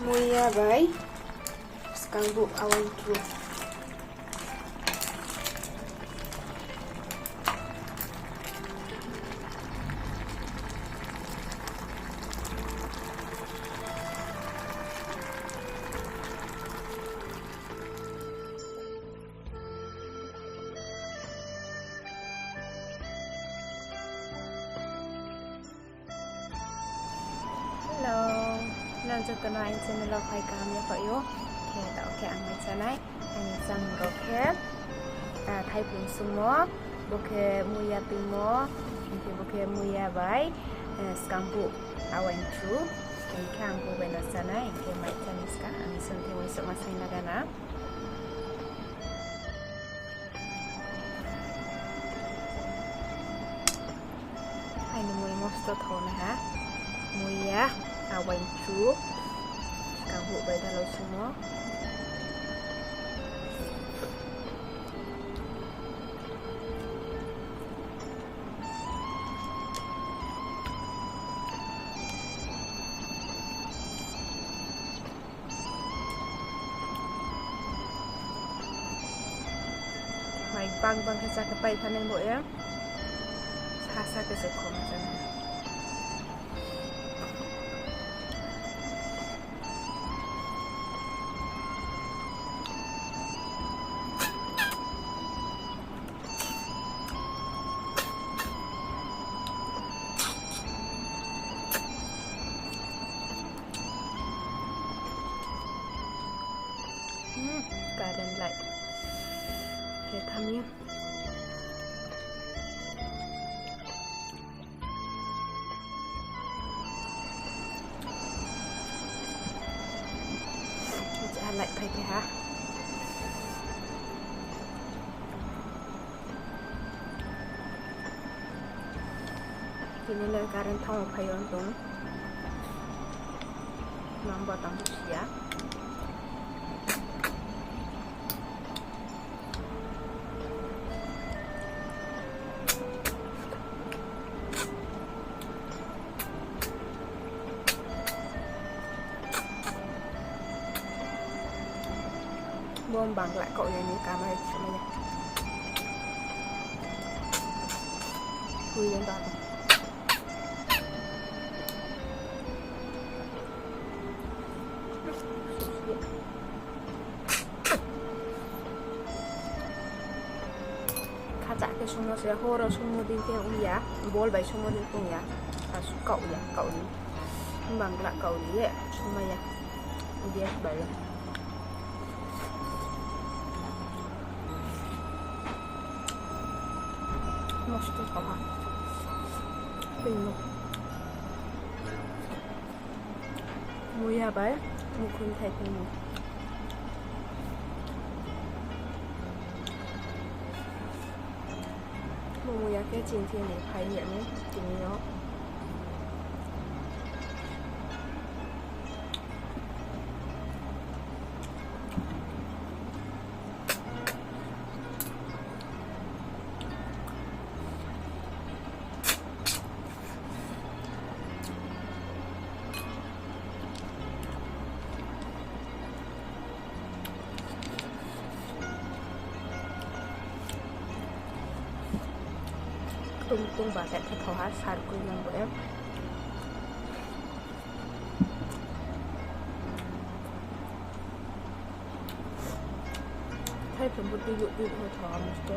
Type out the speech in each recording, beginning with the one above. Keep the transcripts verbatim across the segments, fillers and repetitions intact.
Muiya bai skangbuh awaing tru. Hello, nang joto no aini channel wo phai kaham yaphaih ou. Khe taoh khe ang mai chanai, aini chang rao khe, ah, thaiphung sungmo, bo khe muiya tuimo, hing khe bo khe muiya bai, eh, skangbuh awaing tru, hing khe ang bo bai no chanai, hing khe mai chanai ska, ang sung khe uaingsouhma saing na gana. Aini mui mosto thao nai ha. Muiya, awaing tru, skangbuh bai dalao sungmo. Mai bang bang khe chá khe pai thanai bo ye. Sasa khe se khom chá nai. Hmm, current light. Khe thamya. Light phai khe ha. Tini le current thanng phai yo tong. Number tang si ya. Bo Bangla kaoh ya ni kamai sumai ya. Hui yang ba. Khacha khe sungmo se, horo sungmo dei khe ong ya, bol bai sungmo dei khe ong ya, asuh kaoh ya, kaoh ni. Bangla kaoh ni ye sungmai ya, gas bai le. Mosto kaoh ha. Tini no. Muiya bai mukhun thai phai no. Bo muiya khe chini thing ni phai ya mi tini yo. Ktung ktung ba khe thao ha, sar kroi nang bo e. Thaiphung bo tuibuh tuibuh no thao ha mosto.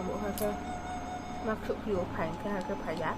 Bo ha khe ma khruhphi ou, phai khe ha khe phai ya.